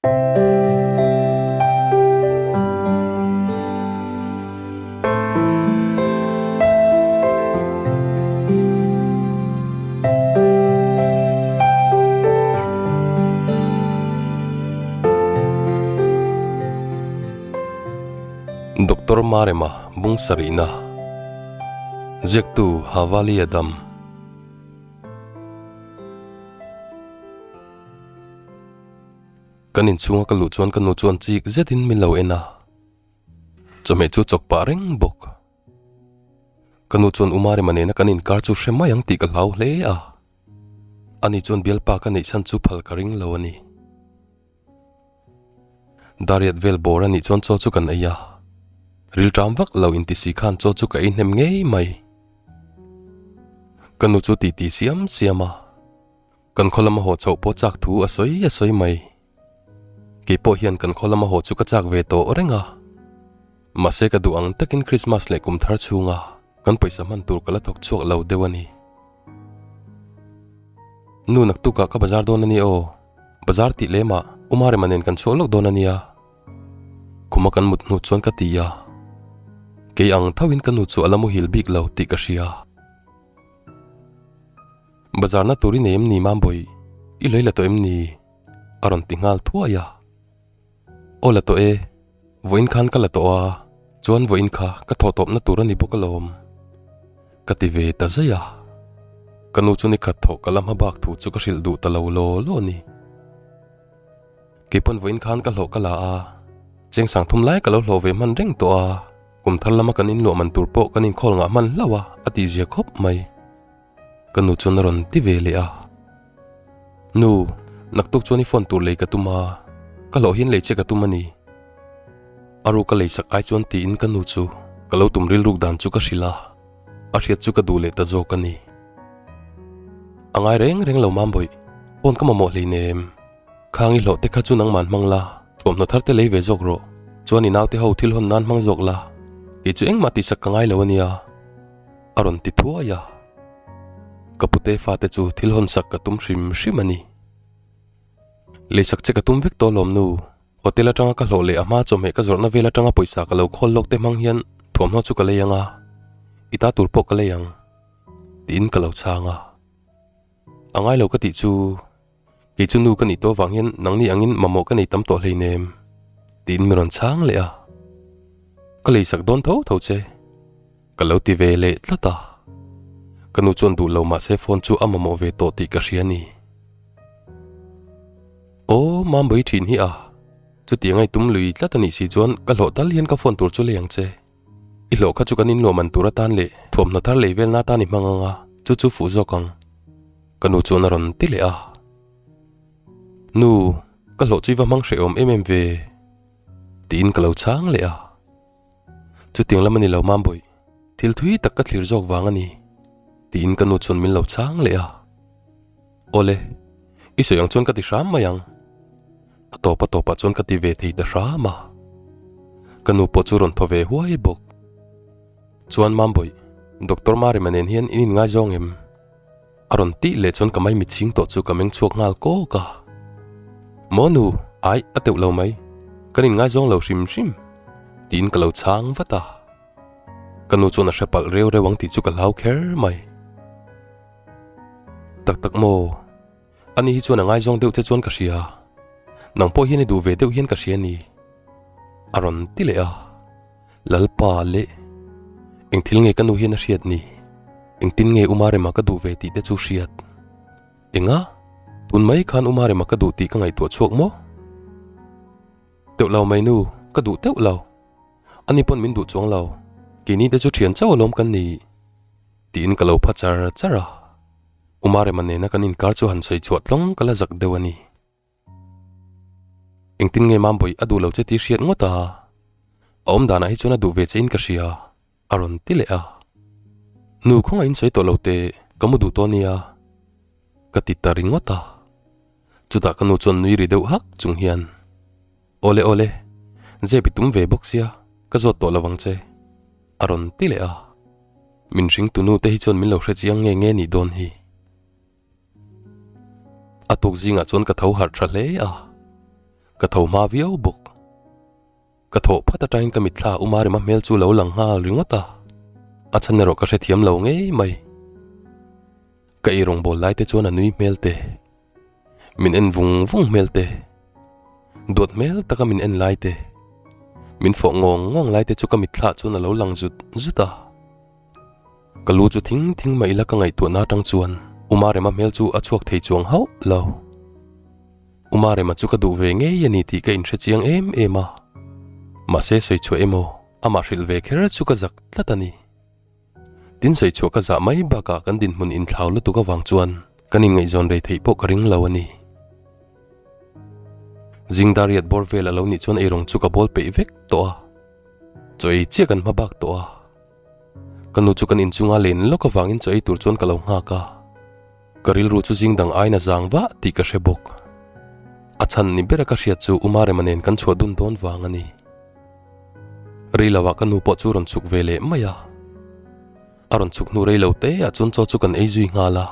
Doctor Marema bung sarihna Ziaktu Havali Adam. Kan inchhunga ka luh chuan ka nu chuan chik zetin min lo en a, chawhmeh chu chawk pah reng bawk. Ka nu chuan Umarema nena kan inkar chu hre mai ang tih ka hlau hle a, ani chuan bialpa ka neih chhan chu phal ka ring lo a ni. Dariat vel bawr a nih chuan chaw chu kan ei a, rilṭam vak lo inti si khan chaw chu ka ei hnem ngei mai. Ka nu chu titi siam siam a. Kan khaw lama haw chhoh pawh chak thu a sawi a sawi mai. Kei pawh hian kan khaw lama haw chu ka chak ve tawh reng a. Mahse ka duh ang takin Christmas leh kum thar chhunga kan pawisa hman tur ka la thawk chhuak lo deuh a ni. Nu naktukah ka bazar dawn a ni aw. Bazar tih lemah Umarema nen kan chhuak lawk dawn a nia. Khuma kan mut hnu chuan ka ti a. Kei ang thoin ka nu chu a la muhil bik lo tih ka hria. Bazar na tur i nei em ni Mambawi? I lei la tawh em ni? A rawn ti nghal thuai a. Aw la tawh e, vawiin khan ka la tawh a, chuan vawiin kha ka thawh tawpna tur a ni bawk alawm. Ka ti ve ta zai a. Ka nu chu nikhat thawh ka la hma bak thu chu ka hrilh duh ta lo law law a ni. Keipawn vawiin khan ka hlawh ka la a, cheng sang thum lai ka lo hlawh ve hman reng tawh a, kum thar lama kan inluah man tur pawh kan inkhawl ngah hman hlauh a, a tihzia khawp mai. Ka nu chuan a rawn ti ve leh a. Nu, naktuk chuan i phone tur lei ka tum a, ka hlawh hian lei che ka tum a ni. A ru ka lei sak ai chuan tiin ka nu chu ka lo tum rilruk dan chu ka hrilh a, a hriat chu ka duh leh ta zawk a ni. A ngai reng reng lo Mambawih, phone ka mamawh hleinem. Khang i hlawh te kha chu nangman hmang la, thuamhnaw thar te lei ve zawk rawh. Chuan i naute ho thil hawn nan hmang zawk la, kei chu engmah tihsak ka ngai lo a nia. A rawn ti thuai a. Ka pute fate chu thil hawn sak ka tum hrim hrim a ni. Leisak che ka tum vek tawh lawm nu. Hotel atanga ka hlawh leh a hma chawhmeh ka zawrhna vel atanga pawisa ka lo khawl lawk te hmang hian thuamhnaw chu ka lei ang a, i ta tur pawh ka lei ang tiin ka lo chhang a. A ngai lo ka tih chu Kei chu nu ka nih tawh vang hian nangni angin mamawh ka nei tam tawh hleinem, tiin mi rawn chhang leh a. Ka leisak dawn tho tho che, ka lo ti ve leh tlat a. Ka nu chuan duh lo mahse phone chu a mamawh ve tawh tih ka hria a ni. Aw, Mambawi thin hi a, chutiang a i tum lui tlat a nih si chuan ka hlawh tal hian ka phone tur chu lei ang che. I hlawh kha chu kan inluah man tur atan leh thuamhnaw thar lei velna atan i hmang ang a, chu chu fuh zawk ang. Ka nu chuan a rawn ti leh a. Nu, ka hlawh chu i va hmang hrehawm em em ve, tiin ka lo chhang leh a. Chutiang lam a ni lo Mambawih, thil thui tak ka thlir zawk vang a ni, tiin ka nu chuan min lo chhang leh a. Awle, i sawi ang chuan ka ti hram mai ang. A tawp a tawpah chuan ka ti ve thei ta hram a. Ka nu pawh chu rawn thaw ve huai bawk. Chuan Mambawih, Doctor Marema nen hian in inngaizawng em? A rawn tih leh chuan ka mai mitchhing tawh chu ka meng chhuak nghal kawk a. Maw nu, ai a teuh lo mai. Kan inngaizawng lo hrim hrim. Tiin ka lo chhang vat a. Ka nu chuan a hre palh reu reu ang tih chu ka hlau kher mai. Tak tak maw? Ani hi chuan a ngaizawng deuh che chuan ka hria. Nang pawh hian i duh ve deuh hian ka hria ni. A rawn ti leh a. Lalpa leh eng thil nge ka nu hian a hriat ni? Engtin nge Umarema ka duh ve tih te chu hriat? Enga? Tun mai khan Umarema ka duh tih ka ngaihtuah chhuak maw? Teuh lo mai nu, ka duh teuh lo. Ani pawn min duh chuang lo. Keini te chu thian chauh alawm kan ni. Tiin ka lo pha char char a. Umarema nena kan inkar chu han sawi chhuah tlawng ka la zak deuh a ni. Engtin nge Mambawi a duh lo che tih hriat ngawt a, a awm danah hi chuan a duh ve che in ka hria, a rawn ti leh a. Nu khawngaih in sawi tawh lo teh, ka mu duh tawh nia, ka ti ta ringawt a. Chutah ka nu chuan nui ri deuh hak chung hian, Awle awle, zep i tum ve bawk sia, ka zawt tawh lo vang che, a rawn ti leh a. Min hringtu nu te hi chuan min lo hre chiang nge nge nih dawn hi. A tuk zingah chuan ka tho harh tha hle a. Ka tho hma viau bawk. Ka thawh phat atangin ka mitthla Uma Rema hmel chu lo lang nghal ringawt a, a chhan erawh ka hrethiam lo ngei mai. Ka ei rawngbâwl lai te chuan a nui hmel te, min en vung vung hmel te, duat hmel taka min en lai te, min fawh ngawng ngawng lai te chu ka mitthla chuan a lo lang zut zut a. Ka lu chu thing thing mah ila ka ngaihtuahna atang chuan Uma Rema hmel chu a chhuak thei chuang hauh lo. Uma Rema chu ka duh ve ngei a ni tih ka inhre chiang em em a, mahse sawi chhuah emaw amah hrilh ve kher chu ka zak tlat a ni. Tin sawi chhuah ka zah mai bakah kan dinhmun inthlau lutuk avang chuan kan inngaihzawn rei theih pawh ka ring lo a ni. Zing dar riat bawr vel a lo nih chuan eirawng chu ka bawl peih vek tawh a, chaw ei chiah kan hma bak tawh a. Ka nu chu kan inchunga len lawk avangin chaw ei tur chuan ka lo nghak a. Ka rilru chu zing dang aiin a zang vah tih ka hre bawk. A chhan ni bera ka hriat chu Uma Rema nen kan chhuah dun dawn vang a ni. Rei lo ah ka nu pawh chu rawn chhuk ve leh mai a. A rawn chhuk hnu rei lo te ah chuan chaw chu kan ei zui nghal a.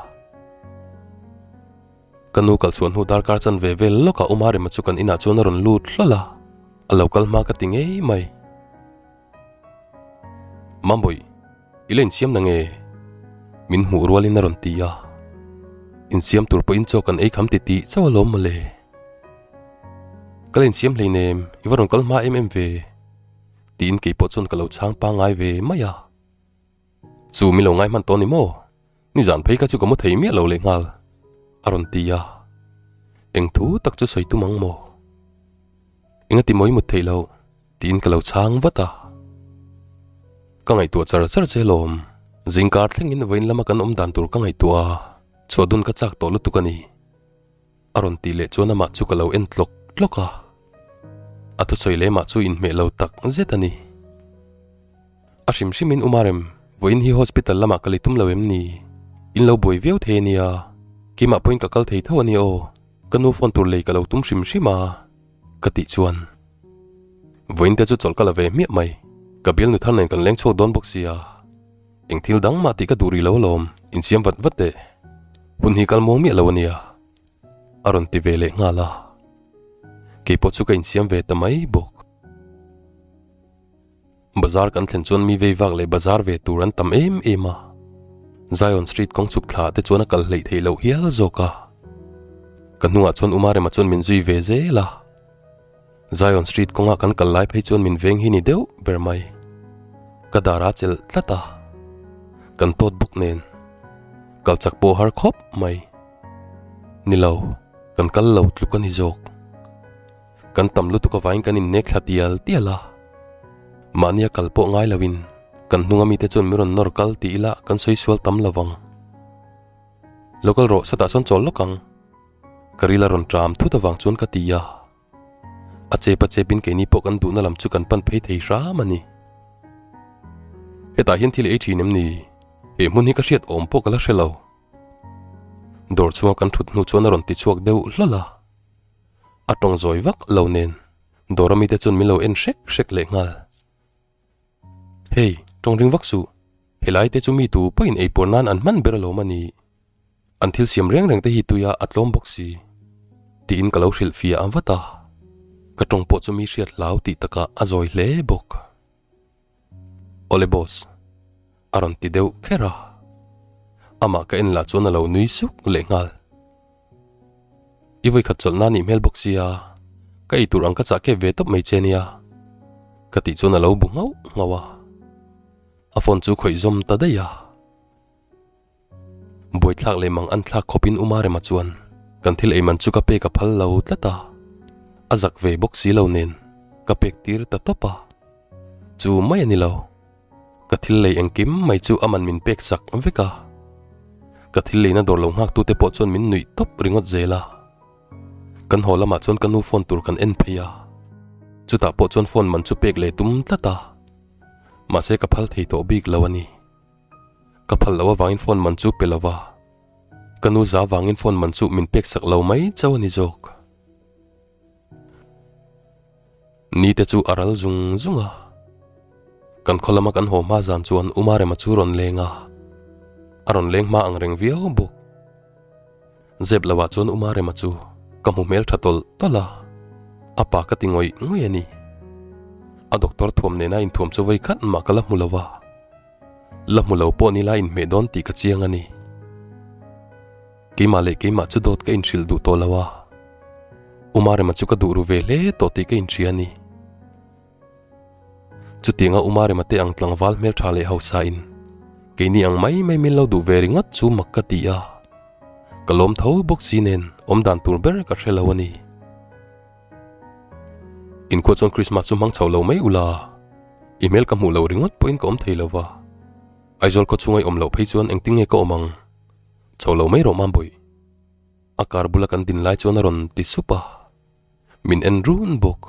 Ka nu kal chhuah hnu darkar chan ve vel lawk ah Uma Rema chu kan inah chuan a rawn lut hlawl a. A lo kal hma ka ti ngei mai. Mambawi, i la insiam na nge? Min hmuh rualin a rawn ti a. Insiam tur pawhin chaw kan ei kham ti tih chauh alawm mawle. Ka la insiam hleinem, i va rawn kal hma em em ve? Tiin keipawh chuan ka lo chhang pangngai ve mai a. Chu min lo ngai hman tawh ni maw? Nizan phei kha chu ka mu thei miah lo leh nghal, a rawn ti a. Eng thu tak chu sawi tum ang maw? Engati maw i mut theih loh? Tiin ka lo chhang vat a. Ka ngaihtuah char char che lawm. Zingkar thlengin vawiin lama kan awm dan tur ka ngaihtuah a, chhuah dun ka chak tawh lutuk a ni. A rawn tih leh chuan amah chu ka lo en tlawk tlawk a. A thusawi lemah chu inhmeh lo tak zet a ni. A hrim hrimin Umarem, vawiin hi hospital lamah ka li tum lo em ni? In lo buai viau thei a nia, keimah pawhin ka kal thei tho a nia aw, ka nu phone tur lei ka lo tum hrim hrim a, ka tih chuan. Vawiin te chu chawlh ka la ve hmiah mai, ka bialnu thar nen kan leng chhuak dawn bawk sia. Eng thil dang mah tih ka duh rih lo alawm, insiam vat vat teh. Hun hi kal muang miah lo a nia, a rawn ti ve leh nghal a. Keipawh chu ka insiam ve ta mai bawk. Bazar kan thlen chuan mi vei vak leh bazar ve tur an tam em em a. Zion Street kawng chhuk thla te chuan a kal hleih theih loh hial zawk a. Ka hnungah chuan Umarema chuan min zui ve zel a. Zion Street kawngah kan kal lai phei chuan min veng hi ni deuh ber mai. Ka dar a chelh tlat a. Kan tawt bawk nen. Kal chak pawh har khawp mai. Ni lo, kan kal lo tluk a ni zawk. Kan tam lutuk avangin kan innek thla tial tial a. Mahnia kal pawh ngai loin kan hnunga mite chuan min rawn nawr kal tih ila kan sawi sual tam lo vang. Lo kal rawh, sawtah sawn chawl lawk ang. Ka ril a rawn ṭam thut avang chuan ka ti a. A chep a chepin keini pawh kan duhna lam chu kan pan phei thei hram a ni. Hetah hian thil ei ṭhin em ni? He hmun hi ka hriat awm pawh ka la hre lo. Dawr chhunga kan ṭhut hnu chuan a rawn ti chhuak deuh hlawl a. A tawng zawi vak lo nen dawr ami te chuan min lo en hrek hrek leh nghal. Hei, tawng ring vak suh. Helai te chu mi tu pawhin ei pawr nan an hman ber alawm a ni. An thil siam reng reng te hi tuia a tlawm bawk si. Tiin ka lo hrilh fiah vat a. Ka tawng pawh chu mi hriat hlau tih takah a zawi hle bawk. Awle boss. A rawn ti deuh kher a. Amah ka en lah chuan a lo nui suk leh nghal. I vawikhat chawlh na nih hmel bawk sia, ka ei tur ang ka chah kep ve tawp mai che nia. Ka tih chuan a lo bu nghauh nghauh a. A phone chu khawih zawm ta daih a. Buaithlak leh mang an thlak khawpin Uma Rema chuan kan thil ei man chu ka pek a phal lo tlat a, a zak ve bawk si lo nen ka pek tir ta tawp a. Chu mai a ni lo. Ka thil lei engkim mai chu a man min pek sak vek a. Ka thil leina dawr lo nghak tute pawh chuan min nuih tawp ringawt zel a. Kan haw lamah chuan ka nu phone tur kan en phei a. Chutah pawh chuan phone man chu pek leh tum tlat a. Mahse ka phal thei tawh bik lo a ni. Ka phal loh avangin phone man chu pe lo va, ka nu za vangin phone man chu min pek sak lo mai chauh a ni zawk. Ni te chu a ral zung zung a, kan khaw lama kan haw hma zan chuan Uma Rema chu rawn leng a, a rawn leng hma ang reng viau bawk. Zep loah chuan Uma Rema chu ka hmu hmel tha tawlh tawlh a. A pa ka ti ngawih ngawih a ni. A doctor thuam nena inthuam chu vawi khat mah ka la hmu lo va. La hmu lo pawh ni la inhmeh dawn tih ka chiang a ni. Keimah leh keimah chu dawt ka inhrilh duh tawh lo a. Umarema chu ka duh ru ve hle tawh tih ka inhria a ni. Chutianga Umarema te ang tlangval hmeltha leh hausa in keini ang mai mai min lo duh ve ringawt chu mak ka ti a. Ka lawm tho bawk si nen awmdan tur ber ka hre lo a ni. Inkhua chuan Christmas chu hmang chho lo mai ula, i hmel ka hmuh loh ringawt pawhin ka awm thei lo va. Aizawl khaw chhunga i awm loh phei chuan engtin nge ka awm ang? Chho lo mai rawh Mambawih. A car bula kan din lai chuan a rawn ti sup a, min en run bawk.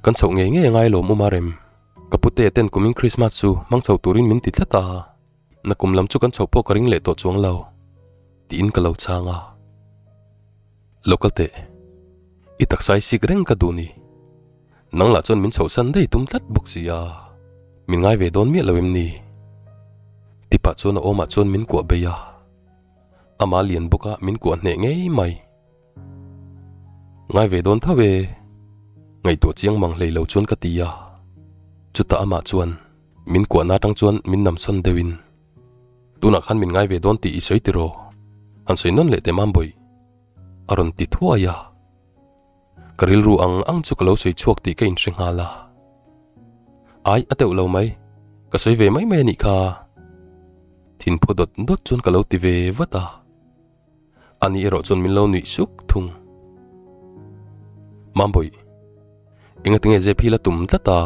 Kan chhoh ngei ngei a ngai lawm Uma Rem, ka pute ten kumin Christmas chu hmang chho turin min ti tlat a. Na kum lam chu kan chhoh pawh ka ring leh tawh chuang lo, tiin ka lo chhang a. Lo kal teh, i taksa i sik reng ka duh ni. Nang lah chuan min chhohsan daih tum tlat bawk si a, min ngai ve dawn miah lo em ni? Tipah chuan a awmah chuan min kuah bei a, amah lian bawk a min kuah hneh ngei mai. Ngai ve dawn tho e, ngaihtuah chiang mang hlei lo chuan ka ti a. Chutah amah chuan min kuahna atang chuan min namsawn deuhin, Tunah khan min ngai ve dawn tih i sawi tiraw? Han sawi nawn leh teh Mambawih, a rawn ti thuai a. Ka rilru ang ang chu ka lo sawi chhuak tih ka inhre nghal a. Ai, a teuh lo mai, ka sawi ve mai mai a nih kha. Thinphaw dawt dawt chuan ka lo ti ve vat a. Ani erawh chuan min lo nuih suk thung. Mambawih, engatinge zep hi la tum tlat a?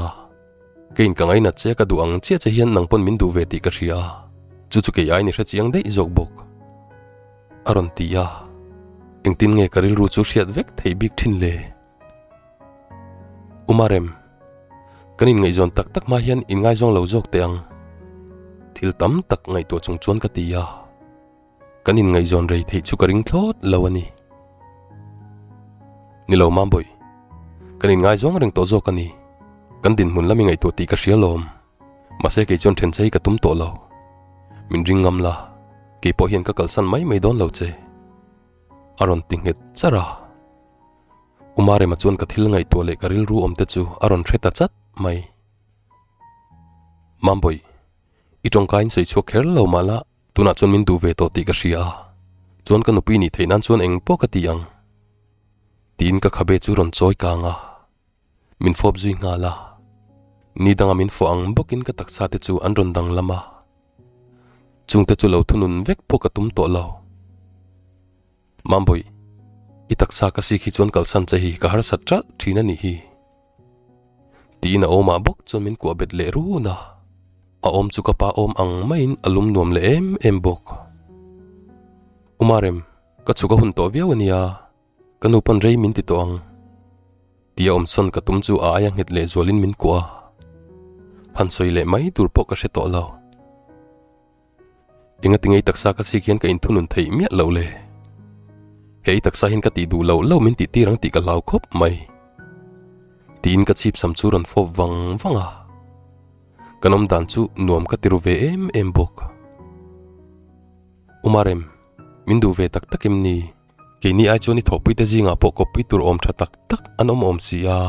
Keiin ka ngainat che ka duh ang chiah che hian nang pawn min duh ve tih ka hria a, chu chu kei aiin i hre chiang daih zawk bawk. A rawn ti a, engtin nge ka rilru chu hriat vek theih bik thin le? Umarem, kan inngaihzawn tak tak hma hian inngaizawng lo zawk teh ang. Thil tam tak ngaihtuah chung chuan ka ti a. Kan inngaihzawn rei theih chu ka ring thlawt lo a ni. Ni lo Mambawih, kan inngaizawng reng tawh zawk a ni. Kan dinhmun lam i ngaihtuah tih ka hria lawm. Mahse kei chuan then che hi ka tum tawh lo. Min ring ngam la, kei pawh hian ka kalsan mai mai dawn lo che. A rawn ti nghet char a. Umarema chuan ka thil ngaihtuah leh ka rilru awm te chu a rawn hre ta chat mai. Mambawih, i tawngkaiin sawi chhuak kher lo mah la, Tunah chuan min duh ve tawh tih ka hria a, chuan ka nupui nih theih nan chuan eng pawh ka ti ang. Tiin ka khabe chu rawn chawi kang a, min fawp zui nghal a. Ni danga min fawh ang bawkin ka taksa te chu an rawn danglam a, chungte chu lo thunun vek pawh ka tum tawh lo. Mambawih, i taksa ka sik hi chuan kalsan che hi ka harsat ṭalh ṭhin a nih hi. Tiin a awmah bawk chuan min kuah bet leh run a, a awm chu ka pa awm ang maiin a lum nuam leh em em bawk. Umarem, ka chhuk a hun tawh viau a nia, ka nu pawn rei min ti tawh ang. Tia awmsawn ka tum chu a aia nghet leh zualin min kuah a, han sawi leh mai tur pawh ka hre tawh lo. Engati ngei taksa ka sik hian ka inthunun theih miah loh le? He i taksa hian ka tih duh loh loh min tih tir ang tih ka hlau khawp mai. Tiin ka chhip sam chu rawn fawp vang vang a. Kan awm dan chu nuam ka ti ru ve em em bawk. Umarem, min duh ve tak tak em ni? Keini ai chuan i thawhpui te zingah pawh kawppui tur awm tha tak tak an awm awm si a.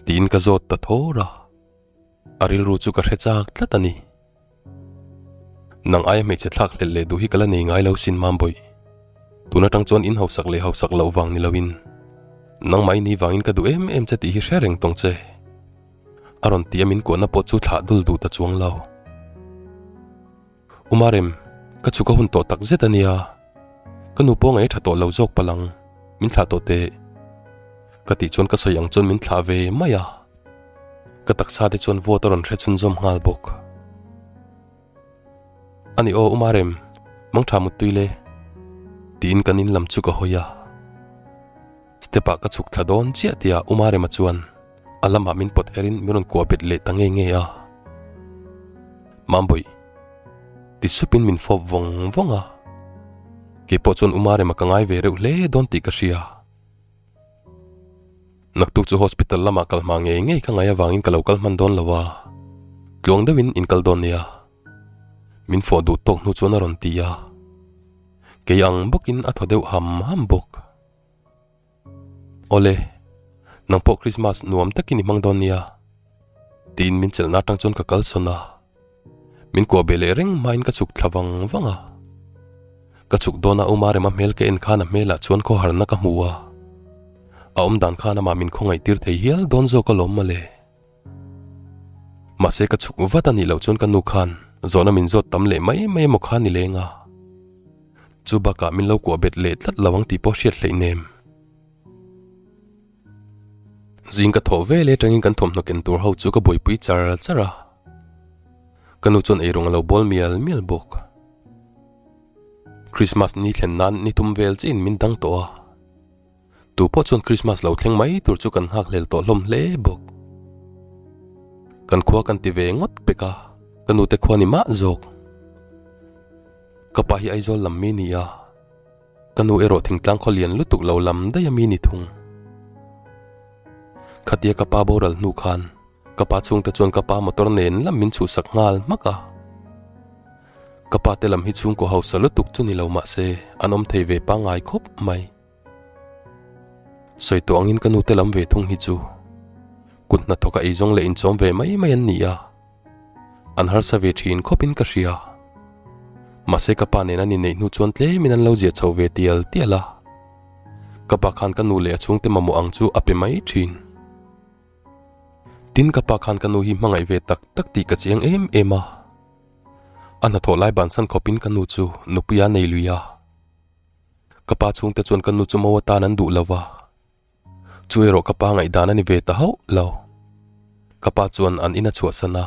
Tiin ka zawt ta thawr a. A rilru chu ka hre chak tlat a ni. Nang aia hmeichhe thlak hlelh leh duh hi ka la nei ngai lo sin Mambawih. Tun atang chuan in hausak leh hausak loh vang ni loin nangmah i ni vangin ka duh em em che tih hi hre reng tawng che. A rawn ti a min kuahna pawh chu thlah dul duh ta chuang lo. Umarem, ka chhuk a hun tawh tak zet a nia. Ka nu pawh ngaih a tha tawh lo zawk palang, min thlah tawh teh. Ka tih chuan ka sawi ang chuan min thlah ve mai a. Ka taksa te chuan vote a rawn hre chhunzawm nghal bawk. Ani aw Umarem, mangtha muttui le. Tiin kan in lam chu ka hawi a. Step ah ka chhuk thla dawn chiah tia Umarema chuan a lamah min pawt her in min rawn kuah bet leh ta nge nge a. Mambawih, ti sup in min fawp vawng vawng a. Keipawh chuan Umarema ka ngai ve reuh hle dawn tih ka hria. Naktuk chu hospital lamah kal hma ngei ngei ka ngaih avangin ka lo kal hman dawn lo a, tluang deuhin in kal dawn nia. Min fawh duh tawk hnu chuan a rawn ti a, kei ang bawkin a thaw deuh ham ham bawk. Awle, nang pawh Krismas nuam takin i hmang dawn nia, tiin min chelhna atang chuan ka kalsawn a. Min kuah beh leh reng hmain ka chhuk thla vang vang a. Ka chhuk dawn a Uma Rema hmel ka en khan a hmelah chuan khawharna ka hmu a. A awm dan khan amah min khawngaih tir thei hial dawn zawk alawm mawle. Mahse ka chhuk vat a nih loh chuan ka nu khan zawhna min zawt tam leh mai mai emaw kha ni leng a. Chu bakah min lo kuah bet leh tlat lo ang tih pawh hriat hleih nem. Zing ka thawh vel atangin kan thawmhnaw ken tur ho chu ka buaipui char char a. Ka nu chuan eirawng a lo bawl mial mial bawk. Christmas ni thlen nan ni tum vel chiin min dang tawh a. Tu pawh chuan Christmas lo thleng mai tur chu kan nghak hlel tawh hlawm hle bawk. Kan khua kan ti ve ngawt pek a, ka nute khua ni mah zawk. Ka pa hi Aizawl lam mi ni a, ka nu erawh thingtlang khaw lian lutuk lo lam daih a mi ni thung. Khatia ka pa boral hnu khan Ka pa chhungte chuan ka pa motor nen lam min chhuhsak nghal hmak a. Ka pa te lam hi chhungkaw hausa lutuk chu ni lo mah se an awm thei ve pangngai khawp mai. Sawi tawh angin ka nu te lam ve thung hi chu kut hnathawk a eizawng leh inchawm ve mai mai an ni a. An harsa ve thin khawpin ka hria. Mahse ka pa nen an inneih hnu chuan tlemin an lo zia chho ve tial tial a. Ka pa khan ka nu leh a chhungte mamawh ang chu a pe mai thin. Tin ka pa khan ka nu hi hmangaih ve tak tak tih ka chiang em em a. A hnathawh lai bansan khawpin ka nu chu nupuia nei lui a. Ka pa chhungte chuan ka nu chu mo atan an duh lo va. Chu erawh ka pa ngaihdan a ni ve ta hauh lo. Ka pa chuan an in a chhuahsan a.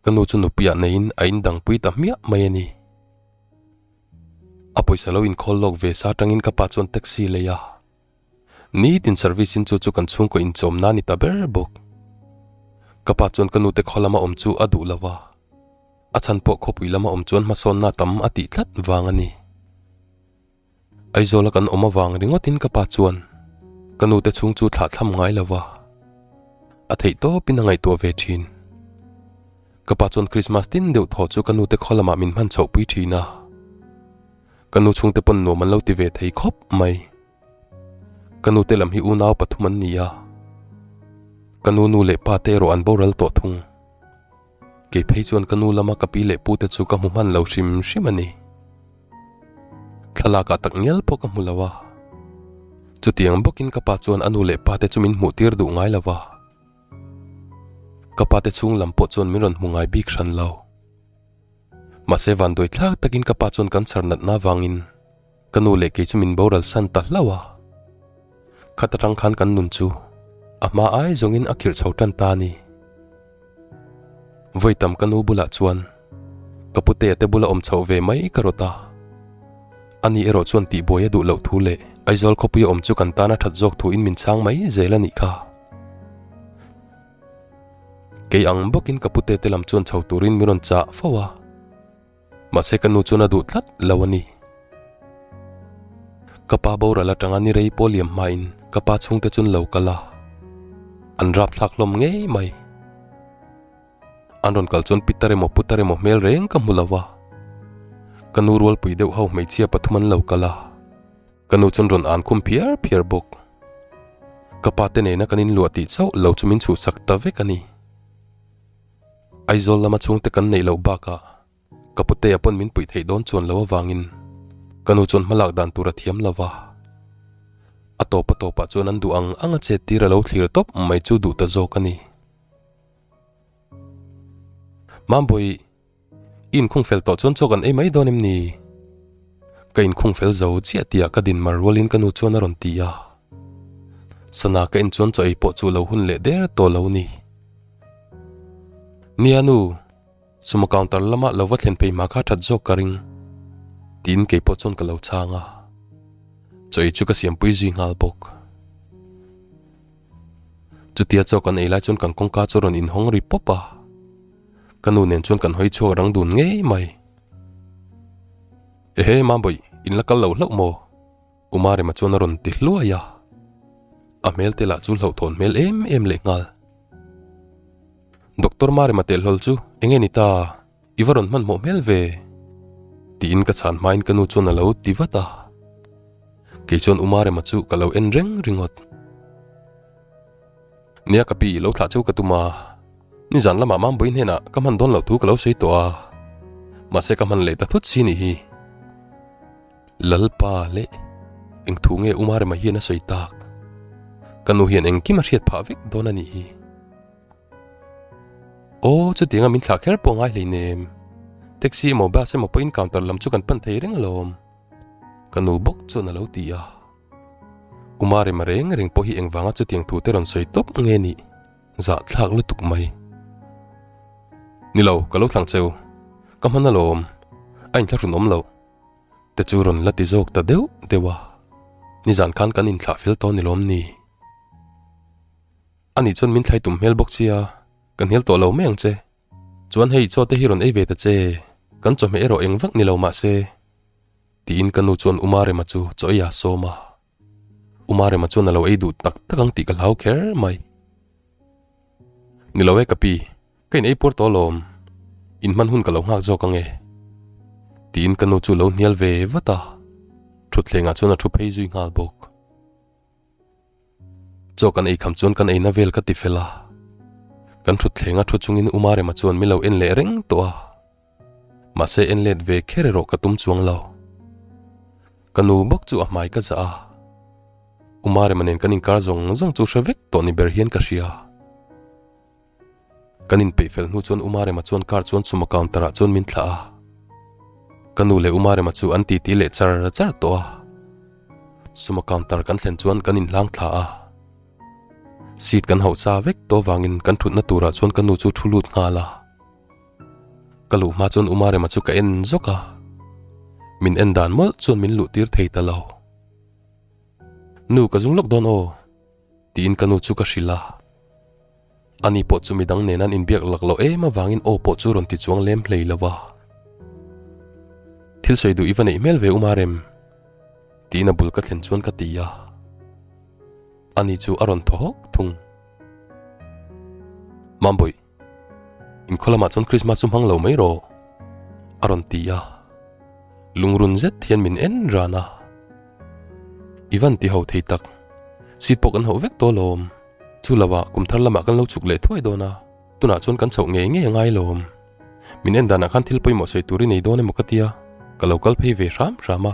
Ka nu chu nupuiah neiin a indangpui ta hmiah mai a ni. A pawisa lo inkhawl lawk ve sa atangin ka pa chuan taxi lei a. Nitin service in chu chu kan chhungkaw inchawmna a ni ta ber bawk. Ka pa chuan ka nute khaw lama awm chu a duh lo a, a chhan pawh khawpui lama awm chuan hmasawnna tam a tih tlat vang a ni. Aizawla kan awm avang ringawtin ka pa chuan ka nute chhung chu thlah thlam ngai lo va, a theih tawpin a ngaihtuah ve thin. Ka pa chuan Krismas tin deuh thaw chu ka nute khaw lamah min hman chhohpui thin a. Ka nu chhungte pawn nuam an lo ti ve thei khawp mai. Ka nute lam hi unau pathum an ni a, ka nu nu leh pa te erawh an boral tawh thung. Kei phei chuan ka nu lama ka pi leh pu te chu ka hmu hman lo hrim hrim a ni. Thlalak ah tak ngial pawh ka hmu lo a, chutiang bawkin ka pa chuan a nu leh pa te chu min hmuh tir duh ngai lo va. Ka pa te chhung lam pawh chuan min rawn hmu ngai bik hran lo. Mahse vanduai thlak takin ka pa chuan cancer natna avangin Ka nu leh kei chu min boral san ta hlauh a, khat atang khan kan nun chu a hma ai zawngin a khirh chho tan ta a ni. Vawi tam ka nu bulah chuan ka putea te bula awm chhoh ve mai ka rawt a, ani erawh chuan tihbuai a duh loh thu leh Aizawl khawpuia awm chu kan tan a that zawk thuin min chhang mai zel a nih kha. Kei ang bawkin ka putea te lam chuan chho turin min rawn chah fo a. Mahse ka nu chuan a duh tlat lo a ni. Ka pa boral atanga ni rei pawh liam hmain ka pa chhungte chuan lo kal a, an rapthlak hlawm ngei mai. An rawn kal chuan Pitar emaw Putar emaw hmel reng ka hmu lo va, ka nu rualpui deuh ho hmeichhia pathum an lo kal a, ka nu chuan rawn an khum phiar phiar bawk. Ka pa te nena kan inluah tih chauh lo chu min chhuhsak ta vek a ni. Aizawl lama chhungte kan neih loh bakah ka putea pawn min puih theih dawn chuan lo avangin ka nu chuan hmalak dan tur a thiam lo va. A tawp a tawpah chuan an duh ang ang a chet tir a lo thlir tawp mai chu duh ta zawk a ni. Mambawi, i inkhung fel tawh chuan chaw kan ei mai dawn em ni? Ka inkhung fel zo chiah tihah ka din mar rualin ka nu chuan a rawn ti a. Sana ka en chuan chaw ei pawh chu lo hun leh der tawh lo ni. Nia nu, sumo counter lama lo va thlen phei hma kha that zawk ka ring, tiin kei pawh chuan ka lo chhang a. Chaw ei chu ka siampui zui nghal bawk. Chutia chaw kan ei lai chuan kan kawngka chu rawn inhawng ri pawp a. Ka nu nen chuan kan hawi chhuak rang dun ngei mai. Ehe Mambawih, in la kal lo hlauh maw? Umarema chuan a rawn ti hluai a, a hmel te lah chu hlauhthawn hmel em em leh nghal. Doctor Marema telhlawl chu eng nge ni ta, i va rawn hmanhmawh hmel ve? tiin ka chhan hmain ka nu chuan a lo ti vat a. Kei chuan U Marema chu ka lo en reng ringawt. Nia ka pi, lo thlah cheu ka tum a. Nizan lamah Mambawi hnenah ka hman dawn loh thu ka lo sawi tawh a. Mahse ka hman leh ta thut si nih hi. Lalpa leh eng thu nge U Marema hian a sawi tak? Ka nu hian engkim a hriat phah vek dawn a nih hi. Aw, chutianga min thlah kher pawh ngai hleinem. Taxi emaw bus emaw pawhin counter lam chu kan pan thei reng alawm. Ka nu bawk chuan a lo ti a. U Marema reng reng pawh hi engvanga chutiang thu te rawn sawi tawp nge nih? Zahthlak lutuk mai. Ni lo, ka lo thlang cheu. Ka hman alawm. A inthlahrun awm loh. Te chu rawn la ti zawk ta deuh deuh a. Nizan khan kan inthlah fel tawh ni lawm ni? Ani chuan min thlai tum hmel bawk sia, ka hnial tawh lo mai ang che. Chuan hei chaw te hi rawn ei ve ta che, kan chawhmeh erawh eng vak ni lo mah se. Tiin ka nu chuan U Marema chu chaw ei a sawm a. U Marema chuan a lo ei duh tak tak ang tih ka hlau kher mai. Ni lo e ka pi, ka in ei puar tawh alawm, in hman hun ka lo nghak zawk ang e. Tiin ka nu chu lo hnial ve vat a, thutthlengah chuan a thu phei zui nghal bawk. Chaw kan ei kham chuan kan eina vel ka ti fel a, kan thutthleng a thu chungin U Marema chuan min lo en leh reng tawh a, mahse en let ve kher erawh ka tum chuang lo. Ka nu bawk chu a hmai ka zah a, U Marema nen kan inkar zawng zawng chu hre vek tawh ni ber hian ka hria. Kan inpeih fel hnu chuan U Marema chuan car chuan chuma counter ah chuan min thlah a. Ka nu leh U Marema chu an titi leh char char tawh a. Suma counter kan thlen chuan kan inhlang thla a. Seat kan hauh sa vek tawh avangin kan thutna turah chuan ka nu chu thu lut nghal a. Ka luh hma chuan U Marema chu ka en zawk a. Min en dan mawlh chuan min luh tir thei ta lo. Nu ka zung lawk dawn aw. Tiin ka nu chu ka hrilh a. Ani pawh chu midang nen an inbiak lak loh em avangin aw pawh chu rawn ti chuang lem hlei lo va. Thil sawi duh i va neih hmel ve Umarem? Tiin a bul ka thlen chuan ka ti a. Ani chu a rawn thaw hawk thung. Mambawih, inkhaw lamah chuan Krismas chu hmang lo mai rawh, a rawn ti a. Lungrun zet hian min en ran a. I van ti ho thei tak, seat pawh kan hauh vek tawh alawm. Chu lo ah kum thar lamah kan lo chhuk leh thuai dawn a, tunah chuan kan chhoh ngei ngei a ngai lawm. Min en danah khan thil pawimawh sawi tur i nei dawn emaw ka tia, ka lo kal phei ve hram hram a,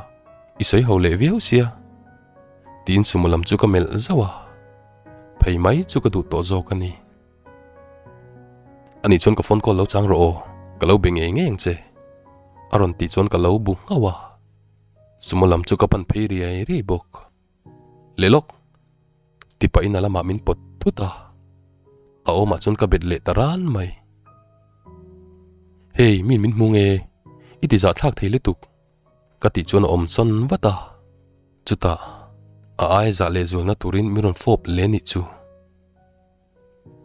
i sawi ho leh viau sia. Tiin sumo lam chu ka melh zauh a, phei mai chu ka duh tawh zawk a ni. Ani chuan ka phone call lo chang rawh aw, ka lo be ngei ngei ang che, a rawn tih chuan ka lo bu nghauh a, sumo lam chu ka pan phei riai riai bawk. Leh lawk! Ti pahin a lamah min pawt thut a, a awmah chuan ka bet leh ta ran mai. Hey, min min hmu nge? I ti zahthlak thei lutuk, ka tih chuan a awm sawn vat a. Chutah, a aia zah leh zualna turin min rawn fawp leh nih chu.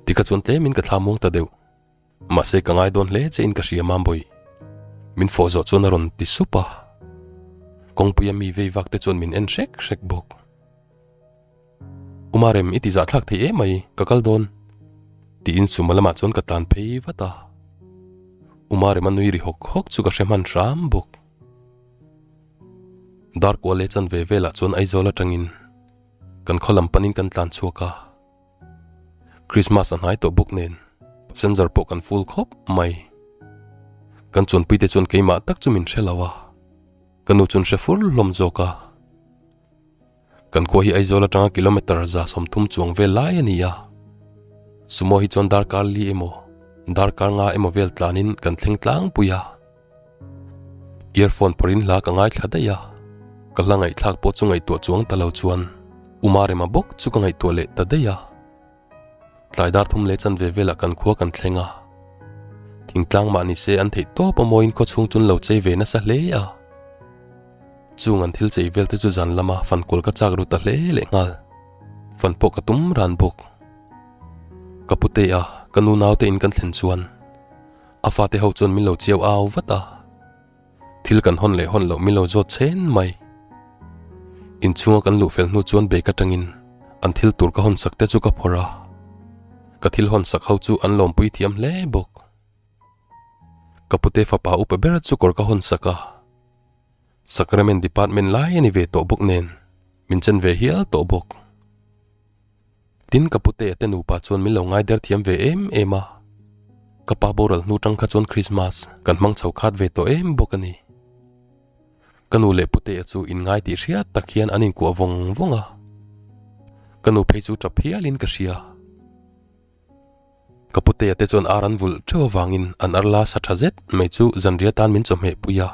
Tikha chuan tlemin ka thla muang ta deuh. Mahse ka ngai dawn hle che in ka hria Mambawi. Min fawh zawh chuan a rawn ti sup a. Kawngpuia mi vei vak te chuan min en hrek hrek bawk. U Marem i ti zahthlak thei em mai, ka kal dawn. Tiin suma lamah chuan ka tlan phei vat a. U Marem a nui ri hawk hawk chu ka hre hman hram bawk. Darkua leh chanve velah chuan Aizawl atangin kan khaw lam panin kan tlan chhuak a. Christmas a hnai tawh bawk nen passenger pawh kan full khawp mai. Kan chuanpui te chuan keimah tak chu min hre lo a, ka nu chuan hre fur hlawm zawk a. Kan khua hi Aizawl atanga kilometre 30 chuang vel lai a ni a, sumo hi chuan darkar li emaw darkar nga emaw vel tlanin kan thleng tlangpui a. Earphone phawrhin hla ka ngaithla daih a, ka hla ngaihthlak pawh chu ngaihtuah chuang ta lo chuan U Marema bawk chu ka ngaihtuah leh ta daih a. Tlai dar thum leh chanve velah kan khua kan thleng a, thingtlang mah ni se an theih tawp a mawiin khaw chhung chu an lo chei ve nasa hle a. Chung an thil chei vel te chu zan lama fan kual ka chak ru ta hle leh nghal, fan pawh ka tum ran bawk. Ka pute a, ka nu naute in kan thlen chuan A fate ho chuan min lo chiau au vat a, thil kan hawn leh hawn loh min lo zawt chhen mai. Inchhunga kan luh fel hnu chuan bag atangin an thil tur ka hawn sak te chu ka phawrh a, ka thil hawn sak ho chu an lawmpui thiam hle bawk. Ka pute fapa upa ber chu kawr ka hawn sak a, Sacrament department lai a ni ve tawh bawk nen. Min chen ve hial tawh bawk. Tin ka putea te nupa chuan min lo ngaider thiam ve em em a. Ka pa boral hnu tang kha chuan Christmas kan hmang chho khat ve tawh em bawk a ni. Ka nu leh putea chu inngai tih hriat tak hian an inkuah vawng vawng a. Ka nu phei chu tap hialin ka hria. Ka putea te chuan ar an vulh teuh avangin an ar la sa tha zet mai chu zanriah tan min chawhmeh pui a.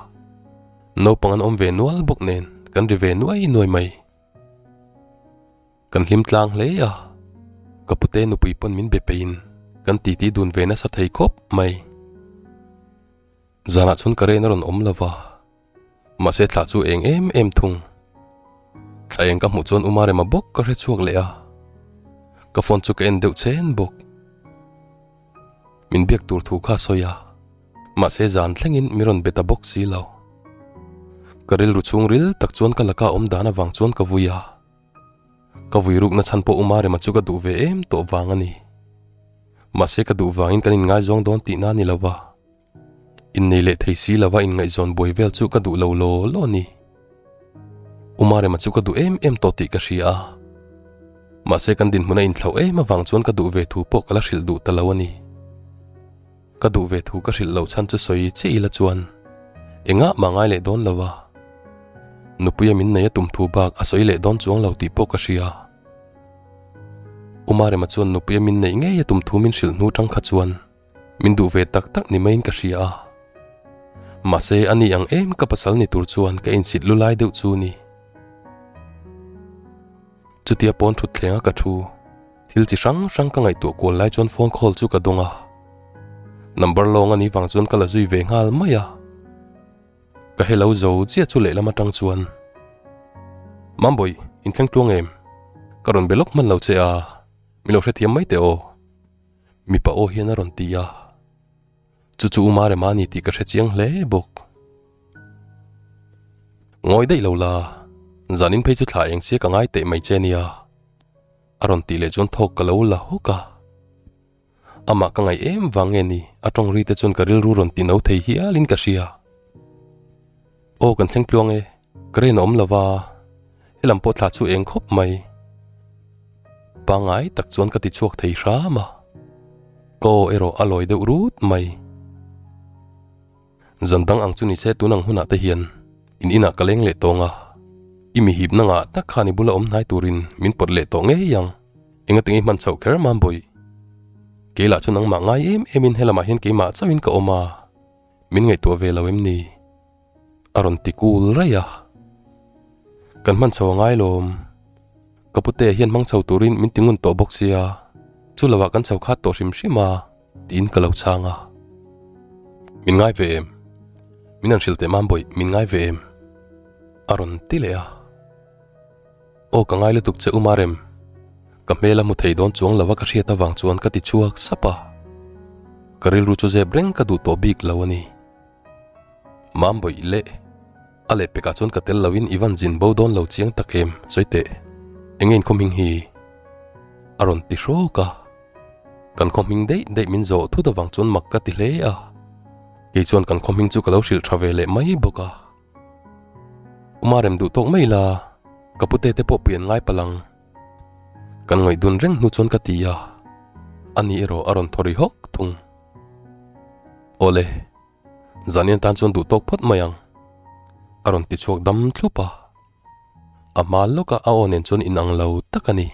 Naupang an awm ve nual bawk nen kan ri ve nuai nuai mai. Kan hlim tlang hle a, ka pute nupui pawn min be peihin kan titi dun ve nasa thei khawp mai. Zanah chuan ka ren a rawn awm lo va, mahse thlah chu eng em em thung. Thla eng ka hmuh chuan Uma Rema bawk ka hre chhuak leh a, ka phone chu ka en deuh chen bawk. Min biak tur thu kha a sawi a, mahse zan thlengin mi rawn be ta bawk si lo. Ka rilru chhungril tak chuan ka laka awm dan avang chuan ka vui a. Ka vui rukna chhan pawh Uma Rema chu ka duh ve em tawh vang a ni. Mahse ka duh vangin kan inngaizawng dawn tihna a ni lo va. Innei leh thei si lova inngaihzawn buai vel chu ka duh lo law law a ni. Uma Rema chu ka duh em em tawh tih ka hria a. Mahse kan dinhmun a inthlauh em avang chuan ka duh ve thu pawh ka la hrilh duh ta lo a ni. Ka duh ve thu ka hrilh loh chhan chu sawi chiah ila chuan engah mah ngai leh dawn lo a. Nupuia min nei a tum thu bak a sawi leh dawn chuang lo tih pawh ka hria. Uma Rema chuan nupuia min neih ngei a tum thu min hrilh hnu tang kha chuan min duh ve tak tak ni maiin ka hria a. Mahse a ni ang em ka pasal ni tur chuan ka insit lu lai deuh chu ni. Chutia pawn thut thleng a ka thu. Thil chi hrang hrang ka ngaihtuah kual lai chuan phone call chu ka dawng a. Number lawng a nih vang chuan ka la zui ve nghal mai a. Ka hello zo chiah chu lehlam atang chuan, Mambawi, inthleng tluang em? Ka rawn be lawk hman lo che a, min lo hrethiam mai teh aw. Mipa aw hian a rawn ti a. Chu chu Uma Rema a ni tih ka hre chiang hle bawk. Ngawi daih lo la, zanin phei chu thla eng sia ka ngai teh mai che nia. A rawn tih leh chuan thawk ka lo la hawk a. Amah ka ngaih em vang nge ni a tawng ri te chuan ka rilru rawn ti no thei hialin ka hria. Aw kan thleng tluang e, ka rain a awm lo va, helam pawh thla chu eng khawp mai. Pangngai tak chuan ka ti chhuak thei hram a, ka aw erawh a lawi deuh rut mai. Zan dang ang chu ni se tun ang hunah te hian in inah ka leng leh tawng a, i mi hipna ngah tak khan i bula awm hnai turin min pawt leh tawh ngei ang. Engatinge i hman chhoh kher mam bawih? Kei lah chu nangmah ngai em emin helamah hian keimah chauhin ka awm a, min ngaihtuah ve lo em ni? A rawn ti kul raih a. Kan hman chho a ngai lawm. Ka pute hian hmang chho turin min ti ngun tawh bawk sia, chu lovah kan chho khat tawh hrim hrim a. Tiin ka lo chhang a. Min ngai ve em? Min han hrilh teh mam bawih, min ngai ve em? A rawn ti leh a. Aw ka ngai lutuk che u Marem. Ka hmel a hmu thei dawn chuang lo a ka hriat avang chuan ka ti chhuak sap a. Ka rilru chu zep reng ka duh tawh bik lo a ni. Mam bawih leh a lehpekah chuan ka tel loin i van zin bo dawn lo chiang tak em sawi teh. Enge in khawmhing hi? A rawn ti hrawk a. Kan khawhming daih daih min zawh thut avang chuan mak ka ti hle a, kei chuan kan khawhming chu ka lo hrilh tha ve leh mai bawk a. Uma rem duh tawk mai la, ka pute te pawh pui an ngai palh ang. Kan ngawih dun reng hnu chuan ka ti a, ani erawh a rawn thaw ri hawk thung. Awle, zanian tan chuan duh tawk phawt mai ang, a rawn ti chhuak dam thlup a. A hma lawka a aw nen chuan inang lo tak a ni.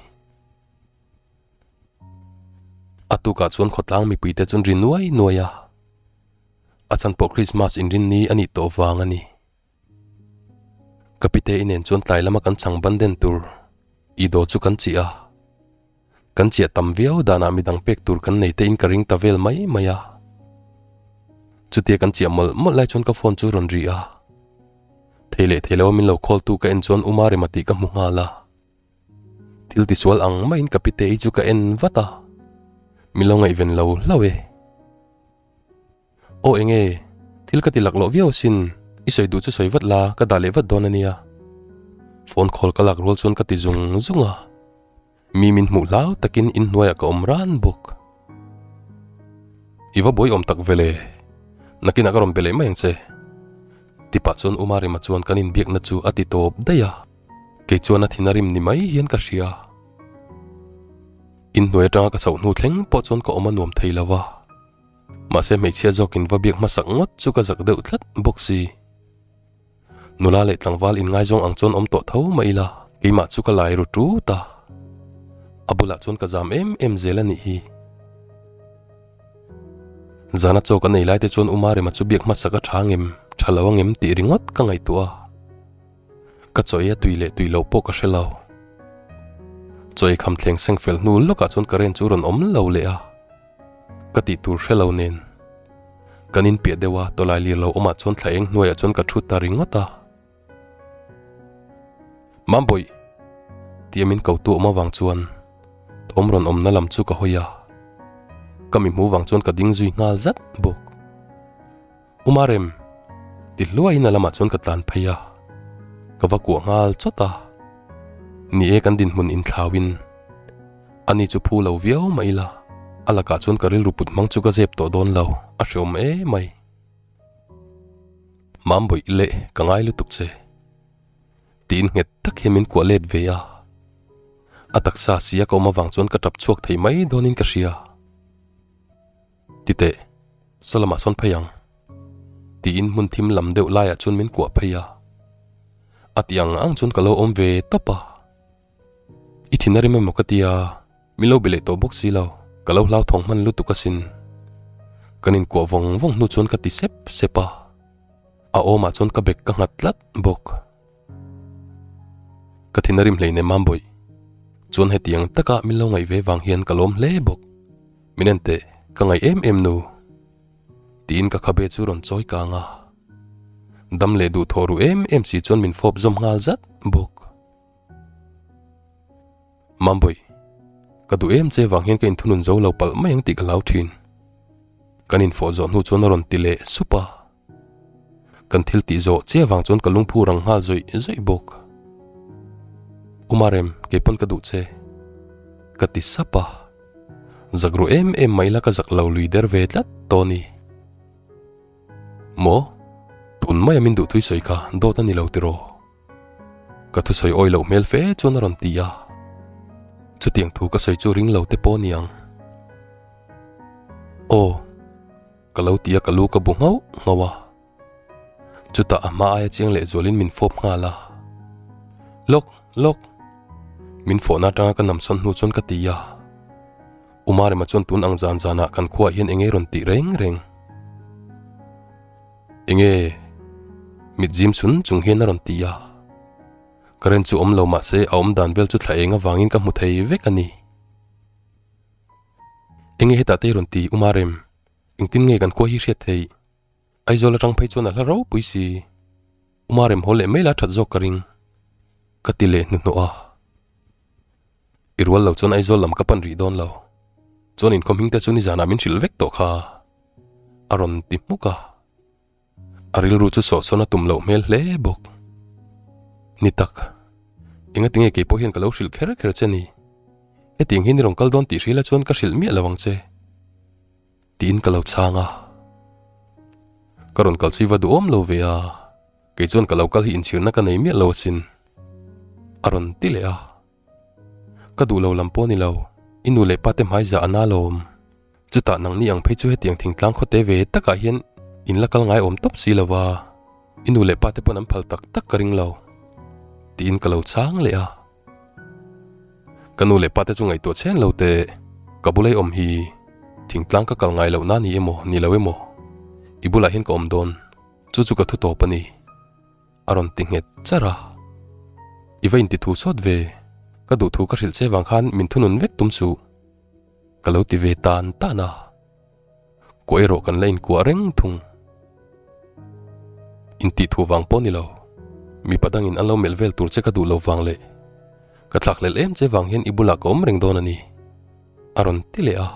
A tukah chuan khawtlang mipuite chuan ri nuai nuai a, a chhan pawh Christmas inrinni a nih tawh vang a ni. Ka pite i nen chuan tlai lama kan chhang ban den tur i daw chu kan chih a, kan chiah tam viau danah midang pek tur kan nei te in ka ring ta vel mai mai a. Chutia kan chiah mawlh mawlh lai chuan ka phone chu rawn ri a, thei leh thei lo a min lo call tu ka en chuan Uma Rema tih ka hmu nghal a. Thil tisual ang maiin ka pite hi chu ka en vat a, min lo ngaihven lo hlauh e. Aw enge, thil ka ti lak loh viau asin, i sawi duh chu sawi vat la, ka dah leh vat dawn a nia. Phone call ka lak rual chuan ka ti zung zung a, mi min hmuh hlau takin inhnuaiah ka awm ran bawk. I va buai awm tak vele, nakinah ka rawn be leh mai ang che. Tipah chuan Umarima chuan kan inbiakna chu a ti tawp daih a. Kei chuan a thin a rim ni mai hian ka hria. Inhnuai atanga ka chhoh hnu thleng pawh chuan ka awm a nuam thei lo va. Mahse hmeichhia zawkin va biak hmasak ngawt chu ka zak deuh tlat bawk si. Nula leh tlangval inngaizawng ang chuan awm tawh tho mah ila, keimah chu ka lai ru tut a. A bulah chuan ka zam em em zel a nih hi. Zana chaw ka nei lai te chuan Uma Rema chu biak hmasak a tha ngem, tha lo angem tih ringawt ka ngaihtuah a. Ka chaw ei a tui leh tui loh pawh ka hre lo. Chaw ei kham thleng seng fel hnu lawkah chuan current chu rawn awm lo leh a. Ka tih tur hre lo nen. Kan inpiah deuh a, tawlai lir lo awmah chuan thla eng hnuaiah chuan ka thu ta ringawt a. Mambawih! Tia min ko tu awm avang chuan thawm rawn awmna lam chu ka hawi a. Ka mi hmu vang chuan ka ding zui nghal zat bawk. U Marem! Ti hluaiin a lamah chuan ka tlan phei a, ka va kuah nghal chawt a. Ni e kan dinhmun inthlauin ani chu phu lo viau mah ila, a lakah chuan ka rilru put hmang chu ka zep tawh dawn lo, a hreawm emai. Mambawih leh ka ngai lutuk che. Tiin nghet tak hian min kuah let ve a. A taksa sia ka awm avang chuan ka tap chhuak thei mai dawnin ka hria. Titeh, saw lamah sawn phei ang. Tiin hmun thim lam deuh laiah chuan min kuah phei a. A ti ang ang chuan ka lo awm ve tawp a. I thin a rim emaw ka tia, min lo be leh tawh bawk si lo, ka lo hlauthawng hman lutuk asin. Kan inkuah vawng vawng hnu chuan ka ti sep sep a. A awmah chuan ka bag ka nghat tlat bawk. Ka thin a rim hleinem Mambawih. Chuan hetiang taka min lo ngaih ve vang hian ka lawm hle bawk. Min en teh, ka ngaih em em nu. Tiin ka khabe chu rawn chawi kang a. Dam leh duh thawh ru em em si chuan min fawp zawm nghal zat bawk. Mambawih, ka duh em che vang hian ka inthunun zo lo palh mai ang tih ka hlau thin. Kan infawh zawh hnu chuan a rawn ti leh sup a. Kan thil tih zawh chiah vang chuan ka lungphu rang nghal zawih zawih bawk. U Marem, kei pawn ka duh che. Ka ti sap a. Zak ru em em mai la ka zak lo lui der ve tlat tawh ni. Maw? Tun maia min duh thui sawi kha dawt a ni lo tiraw? Ka thusawi awi loh hmel fe chuan a rawn ti a. Chutiang thu ka sawi chu ring lo te pawh a ni ang. Aw. Ka lo ti a ka lu ka bu nghauh nghauh a. Chutah a hma aia chiang leh zualin min fawp nghal a. Lawk, lawk. Min fawhna atanga ka namsawn hnu chuan ka ti a. U Marema chuan tun ang zan zanah kan khuaah hian enge rawn tih reng reng. Enge? Mit zim chun chung hian a rawn ti a. Current chu awm lo mahse a awm dan vel chu thla eng avangin ka hmu thei vek a ni. Enge hetah te i rawn ti U Marem? Engtin nge kan khua hi hriat theih? Aizawl atang phei chuan a hla ropui si. U Marem haw leh mai la that zawk ka ring. Ka ti leh hnuhnawh a. I rual lo chuan Aizawl lam ka pan rih dawn lo. Chuan inkhawm hming te chu nizanah min hrilh vek tawh kha. A rawn ti hmuk a. A rilru chu sawhsawn a tum loh hmel hle bawk. Ni tak, enga tinge kei pawh hian ka lo hrilh kher kher che ni? Hetiang hian i rawn kal dawn tih hrila chuan ka hrilh miah lo ang che. Tiin ka lo chhang a. Ka rawn kal chu i va duhawm lo ve a, kei chuan ka lo kal hi inchhirna ka nei miah lo asin. A rawn ti leh a. Ka duh lo lam pawh ni lo, i nu leh pa te hmai zah a na lawm. Chutah nangni ang phei chu hetiang thingtlang khawte ve takah hian in la kal ngai awm tawp si lo va, i nu leh pa te pawn an phal tak tak ka ring lo. Tiin ka lo chhang leh a. Ka nu leh pa te chu ngaihtuah chhen lo teh, ka bula i awm hi thingtlang ka kal ngai loh na ni emaw ni lo emaw, i bulah hian ka awm dawn, chu chu ka thu tawp a ni. A rawn ti nghet char a. I va inti thu sawt ve, ka duh thu ka hrilh che vang khan min thunun vek tum suh. Ka lo ti ve tan tan a. Kuah erawh kan la inkuah reng thung. Intih thu vang pawh ni lo, mipa dangin an lo melh vel tur che ka duh lo vang leh ka thlakhlelh em che vang hian i bulah ka awm reng dawn a ni, a rawn ti leh a.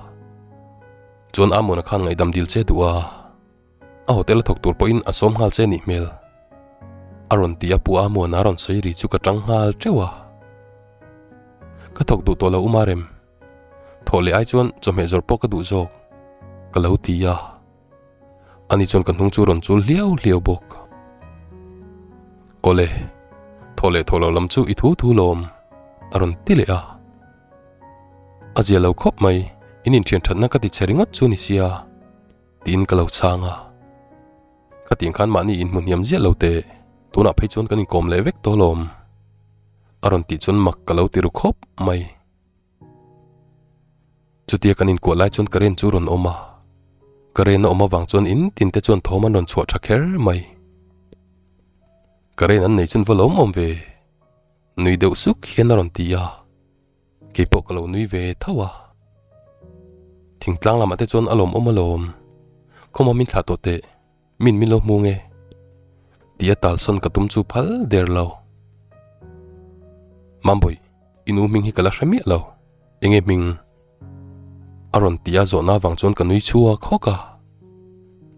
Chuan Amona khan ngaihdam dil che duh a. A hotel a thawk tur pawhin a sawm nghal che nih hmel. A rawn ti a pu Amuana a rawn sawi ri chu ka tang nghal teuh a. Ka thawk duh tawh lo Uma Rem. Thawh leh ai chuan chawhmeh zawrh pawh ka duh zawk. Ka lo ti a. Ani chuan ka hnung chu rawn chul hliau hliau bawk. Awle. Thaw leh thaw lo lam chu i thu thu lawm, a rawn ti leh a. A zia lo khawp mai, in inthian thatna ka ti che ringawt chu ni sia, tiin ka lo chhang a. Khatiang khan mahni inhmu hniam ziah lo teh, tunah phei chuan kan inkawm leh vek tawh lawm, a rawn tih chuan mak ka lo ti ru khawp mai. Chutia kan inkuah lai chuan current chu rawn awm a, current a awm avang chuan in tin te chuan thawm an rawn chhuah tha kher mai. Current an nei chuan va lawm awm ve, nui deuh suk hian a rawn ti a, keipawh ka lo nui ve tho a. Thingtlang lamah te chuan a lawm awm alawm, khawma min thlah tawh teh. Min min lo hmu nge? Tia talsawn ka tum chu phal der lo. Mambawi, i nu hming hi ka la hre miah lo. Enge hming? A rawn ti a zawhna avang chuan ka nui chhuak hawk a.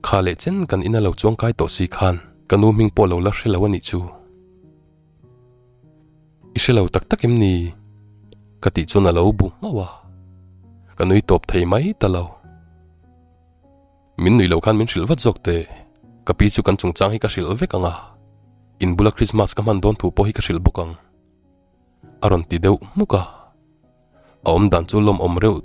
Kha leh chen kan ina lo chuang kai tawh si khan ka nu hming pawh lo la hre lo a nih chu. I hre lo tak tak em ni? Ka tih chuan a lo bu nghauh a. Ka nui tawp thei mai ta lo. Min nuih loh khan min hrilh vat zawk teh. Ka pi chu kan chungchang hi ka hrilh vek ang a, in bula Christmas ka hman dawn thu pawh hi ka hrilh bawk ang. A rawn ti deuh hmuk a, a awm dan chu lawmawm reuh.